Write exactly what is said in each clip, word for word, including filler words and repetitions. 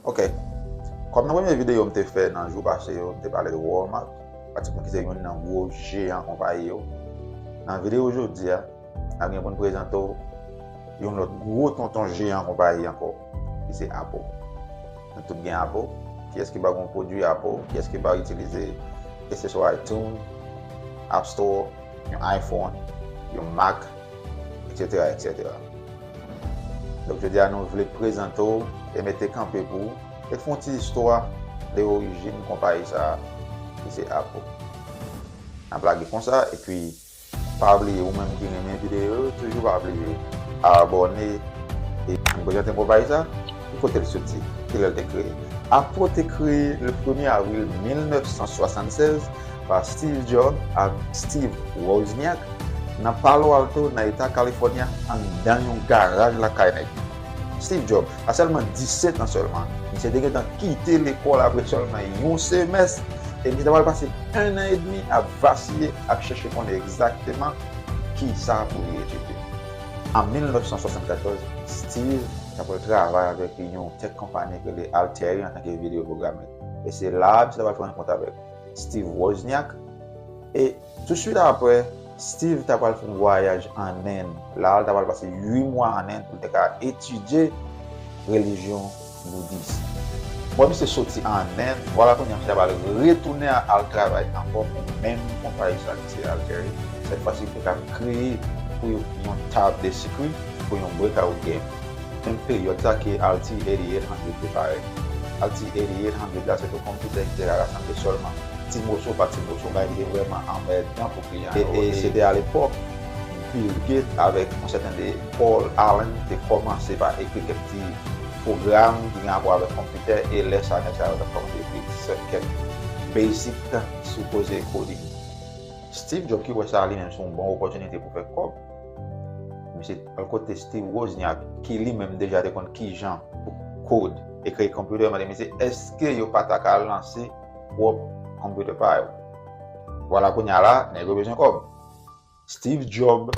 Ok. Kòm nan premye videyo m te fè nan jou pase yo, m te pale de Walmart, pratikman ki se youn nan gwo jeyan konpayi yo. Nan videyo jodi a, n ap gen pou n prezante w yon lòt gwo tonton jeyan konpayi ankò, ki se Apple. Nou tout gen Apple. Kiyès ki pa gen yon pwodui Apple? Kiyès ki pa itilize, ke se swa iTunes, App Store, yon iPhone, yon Mac, et cetera, et cetera. Donk, jodi a, nou vle prezante w e mete kanpe pou w e fè yon ti istwa de orijin konpayi sa a, ki se Apple. N ap lage konsa, epi pa bliye, ou menm ki renmen videyo yo, toujou pa bliye abòne e ann prezante konpayi sa, ki kote l soti, kilè l te kreye. Apple te kreye le premye avril mil nèf san swasannsèz pa Steve Jobs ak Steve Wozniak nan Palo Alto, nan eta California, anndan yon garaj lakay nèg. Steve Jobs, a sèlman disèt an sèlman, misye te gentan kite lekòl apre sèlman yon semès, e misye ta pral pase en an edmi ap vasiye, ap chèche konnen egzakteman kisa pou li etidye. An mil nèf san swasannkatòz, Steve ta pral travay avèk yon tech company ki rele Altieri antanke videyo pwogramen. E se la a misye ta pral fè rankont avèk Steve Wozniak. E touswit apre, Steve ta pral fè yon vwayaj ann Enn. La a, li ta pral pase uit mwa ann Enn pou li te ka etidye relijyon boudis. Bon, misye soti ann Enn, vwala kounye a misye ta pral retounen al travay ankò pou menm konpayi sa ki se Altieri. Sèt fwa si pou ta kreye pou yon tab de sikwi pou yon breakout game. Menm peryòd sa ke Alti eighty-eight hundred te parèt. Alti eighty-eight hundred la, se te konpitè ki te ka rasanble sèlman ti moso pa ti moso, bagay ki te vrèman anmèdan pou kliyan yo. E, e se te alepòk Bill Gates avèk yon sèten de Paul Allen te kòmanse pa ekri kèk ti pwogram ki gen rapò avèk konpitè, e lè sa, nèg sa yo t ap kòmanse ekri kèk basic sou koze coding. Steve Jobs ki wè sa li menm se yon bon opòtinite pou fè kòb, misye al kote Steve Wozniak, ki li menm deja te konn kijan pou code e kreye konpitè, mande misye èske yo pa ta ka lanse pwòp konpitè pa yo. Vwala kounye a la, nèg yo bezwen kòb. Steve Jobs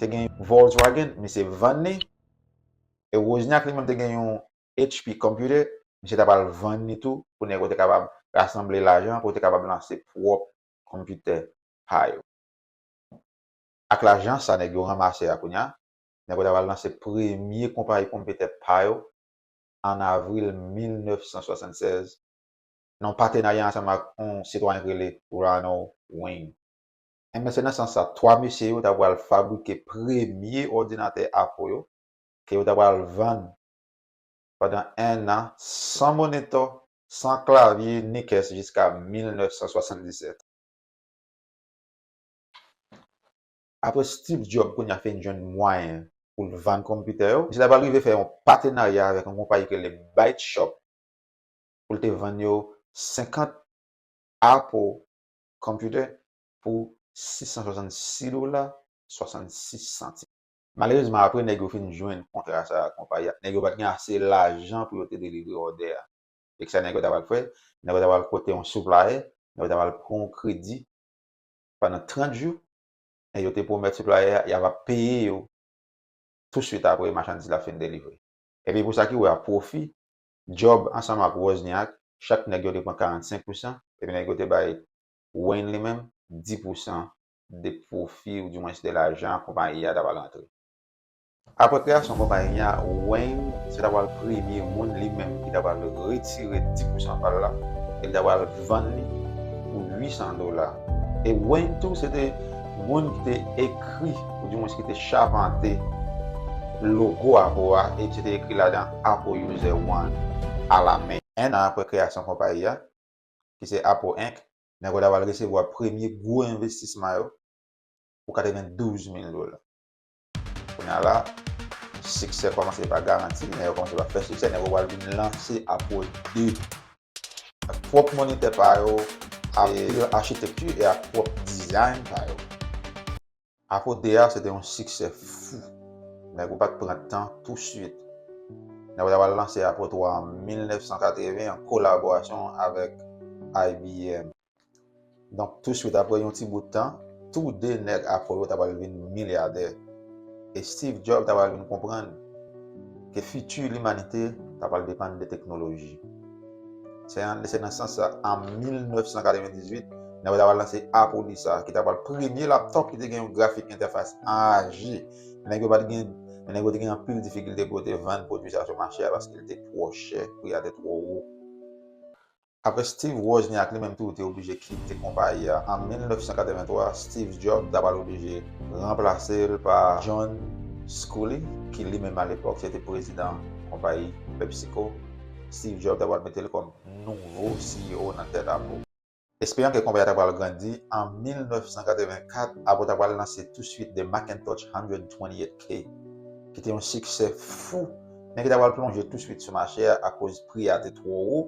te gen Volkswagen, misye vann li, e Wozniak li menm te gen yon H P computer, misye ta pral vann li tou pou nèg yo te kapab rasanble lajan, pou yo te kapab lanse pwòp konpitè pa yo. Ak lajan sa nèg yo ranmase a kounye a, nèg yo ta pral lanse premye konpayi konpitè pa yo an avril mil nèf san swasannsèz, nan yon patenarya ansanm ak yon sitwayen ki rele Ronald Wayne. Enben, se nan sans sa, twa mesye yo ta pral fabrike premye òdinatè Apple yo, ke yo ta pral vann pandan en an, san monitor, san klavye, ni kès, jiska mil nèf san swasanndisèt. Apre Steve Jobs kounye a fin jwenn mwayen pou l vann konpitè yo, misye ta pral rive fè yon patenarya avèk yon konpayi ki rele ByteShop pou l te vann yo senkant Apple computer pou sis san swasann sis dola, swasann sis santim. Malerezman, apre nèg yo fin jwenn kontra sa ak konpayi a, nèg yo pa t gen ase lajan pou yo te delivre òdè a. E kisa nèg yo ta pral fè? Nèg yo ta pral kote yon supplier, nèg yo ta pral pran yon kredi pandan trant jou, e yo te pwomèt supplier a y ap peye yo touswit apre machandiz la fin delivre. Epi pou sa ki wè a pwofi, Jobs ansanm ak Wozniak, chak nèg yo te pran karannsenk pousan, epi nèg yo te bay Wayne li menm dis pousan de pwofi, oudimwens de lajan konpayi a ta pral rantre. Apre kreyasyon konpayi a, Wayne se ta pral premye moun li menm ki ta pral retire dis pousan pa l la, e li ta pral vann li pou uit san dola. E Wayne tou se te moun ki te ekri, oudimwens ki te chapante logo Apple a, e ki te ekri ladan Apple User One alamen. En an apre kreyasyon konpayi a, ki se Apple Inc, nèg yo ta pral resevwa premye gwo envestisman yo pou katrevendouz mil dola. Kounye a la, siksè kòmanse pa garanti, nèg yo kòmanse pa fè siksè, nèg yo pral vin lanse Apple de ak pwòp monitè pa yo, ak pil achitekti e ak pwòp dizayn pa yo. Apple de a se te yon siksè fou. Nèg yo pa t pran tan touswit. Nèg yo ta pral lanse Apple twa an mil nèf san katreven an kolaborasyon avèk I B M. Donk, touswit apre yon ti bout tan, tou de nèg Apple yo ta pral vin milyadè. E Steve Jobs ta pral vin konprann ke fiti limanite ta pral depann de teknoloji. Se an, se nan sans sa, an mil nèf san katrevendizuit, nèg yo ta pral lanse Apple Lisa, ki ta pral premye laptop ki te gen yon grafik entèfas anje. Nèg yo pa t gen, nèg yo te gen anpil difikilte pou yo te vann pwodui sa sou mache a, paske li te twò chè, pri a te twò wo. Apre Steve Wozniak li menm tou te oblije kite konpayi a. An mil nèf san katrevenntwa, Steve Jobs ta pral oblije ranplase l pa John Sculley, ki li menm alepòk se te prezidan konpayi PepsiCo. Steve Jobs ta pral mete l kòm nouvo C E O nan tèt Apple. Esperan ke konpayi a ta pral grandi, an mil nèf san katrevenkat, Apple ta pral lanse touswit The Macintosh one twenty-eight K, ki te yon siksè fou, men ki ta pral plonje touswit sou mache a akoz pri a te twò wo.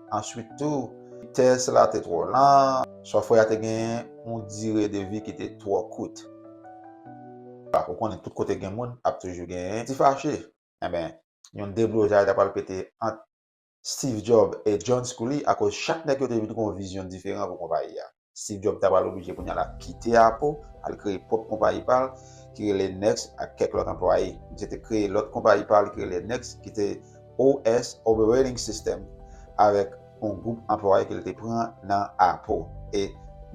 Answit tou, vitès la te twò lan, software a te gen yon dire de vi ki te twò kout. Ou konnen tout kote gen moun, ap toujou gen ti fache. Enben, yon deblozay ta pral pete ant Steve Jobs e John Sculley akoz chak nèg yo te vin gen yon vizyon diferan pou konpayi a. Steve Jobs ta pral oblije kounye a la kite Apple, al kreye pwòp konpayi pa l, ki rele Next ak kèk lòt anplwaye. Misye te kreye lòt konpayi pa l ki rele Next, ki te O S Operating System, avèk yon gwoup anplwaye ke l te pran nan Apple. E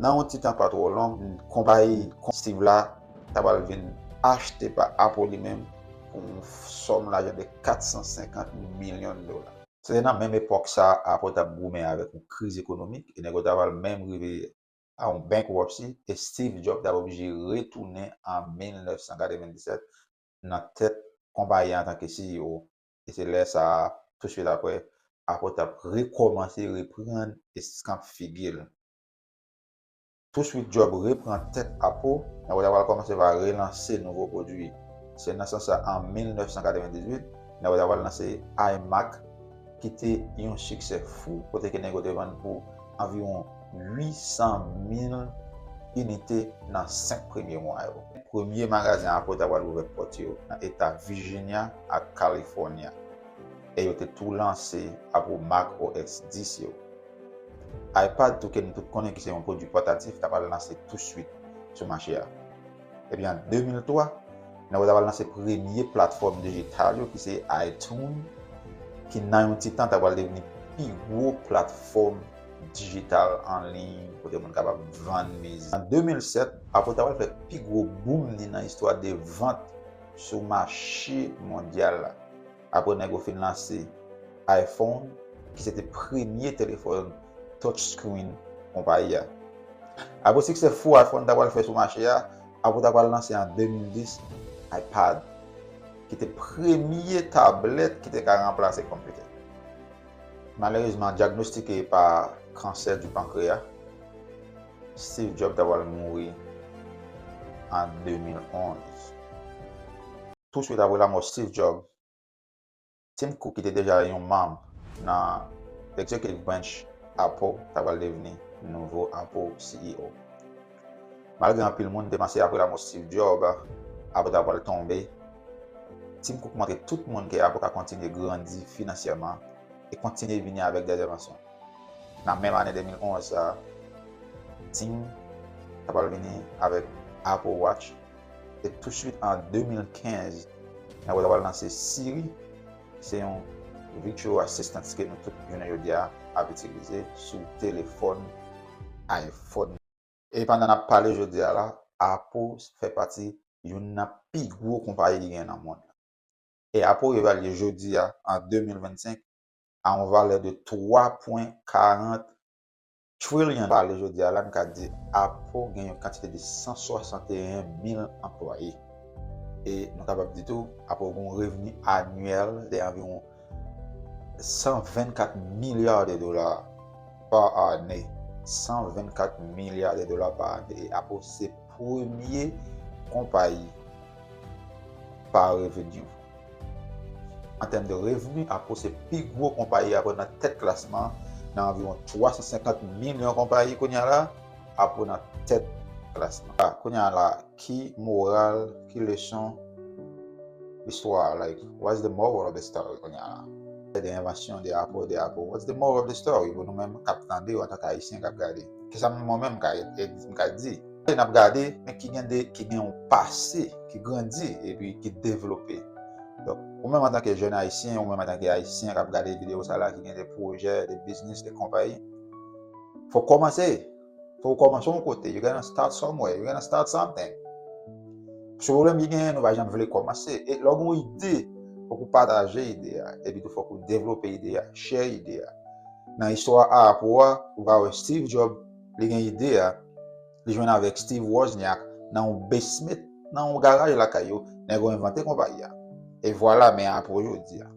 nan yon ti tan pa twò long, konpayi Steve la ta pral vin achte pa Apple li menm pou yon sòm lajan de kat san senkant milyon dola. Se te nan menm epòk sa a Apple t ap goumen avèk yon kriz ekonomik e nèg yo ta pral menm rive a yon bankruptcy e Steve Jobs t ap oblije retounen an mil nèf san katrevenndisèt nan tèt konpayi an antanke C E O. E se lè sa a, touswit apre, Apple t ap rekòmanse reprann eskanp figi l. Touswit Jobs repran tèt Apple, nèg yo ta pral kòmanse pa relanse nouvo pwodui. Se nan sans sa, an mil nèf san katrevenndizwit, nèg yo ta pral lanse iMac, ki te yon siksè fou, kote ke nèg yo te vann pou anviwon uit san mil inite nan senk premye mwa yo. Premye magazin Apple ta pral ouvè pòt yo nan eta Virginia ak California. E yo te tou lanse Apple Mac O S dis yo. iPad tou ke nou tout konnen ki se yon pwodui pòtatif, ta pral lanse touswit sou mache a. Epi an de mil twa, nèg yo ta pral lanse premye platfòm dijital yo ki se iTunes, ki nan yon ti tan ta pral devni pi gwo platfòm dijital an liy kote moun kapab vann mizik. An de mil sèt, Apple ta pral fè pi gwo boom li nan istwa de vant sou mache mondyal la. Apre nèg yo fin lanse iPhone, ki se te premye telefòn touchscreen konpayi a. Apre siksè fou iPhone ta pral fè sou mache a, Apple ta pral lanse an de mil dis iPad, ki te premye tablèt ki te ka ranplase konpitè. Malerezman, dyagnostike pa kansè di pankreya, Steve Jobs ta pral mouri an de mil onz. Touswit apre lanmò Steve Jobs, Tim Cook, ki te deja yon manm nan executive branch Apple, ta pral devni nouvo Apple C E O. Malgre anpil moun te panse apre lanmò Steve Jobs, Apple ta pral tonbe, Tim Cook montre tout moun ke Apple ka kontinye grandi finansyèman e kontinye vini avèk de envansyon. Nan menm ane de mil onz sa, Tim ta pral vini avèk Apple Watch, e touswit an de mil kenz, nèg yo ta pral lanse Siri, se yon virtual assistant ke nou tout jounen jodi a ap itilize sou telefòn iPhone. E pandan n ap pale jodi a la, Apple fè pati youn nan pi gwo konpayi ki gen nan mond lan. E Apple evalye jodi a, an de mil vennsenk, a yon valè de twa pwen karant trilyon. Pale jodi a la, n ka di Apple gen yon kantite de san swasanteyen mil anplwaye. E nou kapab di tou, Apple gen yon revni anyèl de anviwon san vennkat milya de dola pa ane. San vennkat milya de dola pa ane. E Apple se premye konpayi pa revni. An tèm de revni, Apple se pi gwo konpayi Apple nan tèt klasman, nan anviwon twa san senkant milyon konpayi kounye a la, Apple nan tèt klasman. A, kounye a la, ki moral, ki leson istwa a, like, what's the moral of the story kounye a la? De envansyon de Apple, de Apple. What's the moral of the story pou nou menm k ap tande yo antanke Ayisyen k ap gade? Kisa mwen menm m ka, m ka di? N ap gade, men ki gen de, ki gen yon pase, ki grandi, epi ki devlope. Donk, ou menm antanke jèn ayisyen, ou menm antanke ayisyen k ap gade videyo sa la, ki gen de pwojè, de biznis, de konpayi, fòk kòmanse. Fòk ou kòmanse yon kote. You gotta start somewhere. You gotta start something. Se pwoblèm ki genyen, nou pa janm vle kòmanse. E lè w gen yon ide, fòk ou pataje ide a. Epi tou fòk ou devlope ide a, share ide a. Nan istwa Apple a, ou ka wè Steve Jobs, li gen ide a, li jwenn avèk Steve Wozniak nan yon basement, nan yon garaj lakay yo, nèg yo envante konpayi a. E vwala, men Apple jodi a.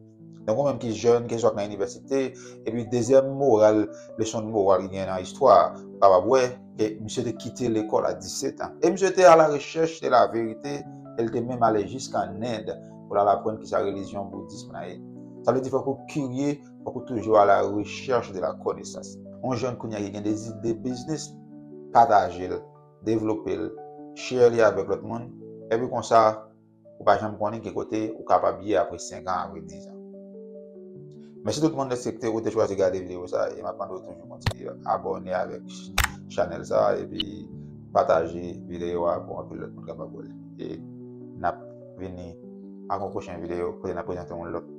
Donk, ou menm ki jèn, keswa k nan inivèsite, epi dezyèm moral, leson de moral ki gen nan istwa a, ou kapab wè ke misye te kite lekòl a disèt an. E misye te a la rechèch de la verite, e l te menm ale jiska Nend pou l al aprann kisa relijyon boudism la ye. Sa vle di fòk ou kirye, fòk ou toujou a la rechèch de la konesans. Yon jèn kounye a ki gen de zide biznis, pataje l, devlope l, share li avèk lòt moun, epi konsa, ou pa janm konnen ki kote ou kapab ye apre senk an, apre diz an. Mèsi tout moun dèske ou te chwazi gade videyo sa, e m ap mande w toujou kontinye abòne avèk chanèl sa, epi pataje videyo a pou anpil lòt moun kapab wè l. E n ap vini ak yon pwochen videyo kote n ap prezante yon lòt